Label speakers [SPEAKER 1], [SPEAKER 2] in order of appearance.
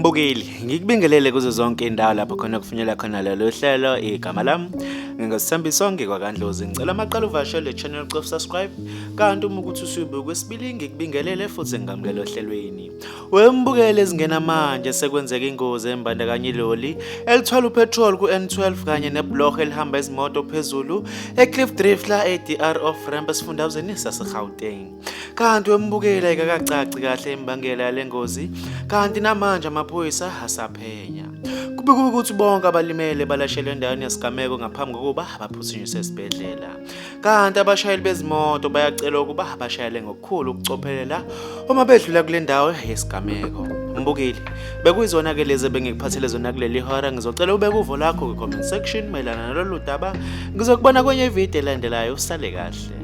[SPEAKER 1] Mbukeli, ngikubingelele kuzo zonke indawo lapho khona kufinyela khona lolu hlelo. Igama lami nginguSithembiso ngikwaKandlozi. Ngicela amaqala uvashele channel cof subscribe, kanti uma ukuthi usuyibuka kwesibili ngikubingelele futhi ngingamukela ohlelweni. Wembukeli ezingena manje sekwenzeka ingozi embandakanya iloli elithwala upetrol ku-N12 kanye nebhuloho elihamba izimoto phezulu eCliff Drift la e-DR off ramp esifundazweni saseGauteng. Kanti wembukeli ayikakacaci kahle imbangela yale ngozi, kanti namanje amaphoyisa asaphenya. Kubikwa ukuthi bonke abalimele balashelwe endaweni yesigameko ngaphambi kokuba baphuthunyiswe esibhedlela. Kanti abashayeli bezimoto bayacelwa ukuba bashayele ngokukhulu ukucophelela uma bedlula kule ndawo yesigameko. Mbukeli, bekuyizona-ke lezi ebengikuphathele zona kuleli hora. Ngizocela ubeke uvo lakho kwi-comment section mayelana nalolu daba. Ngizokubona kwenye ividiyo elandelayo. Usale kahle.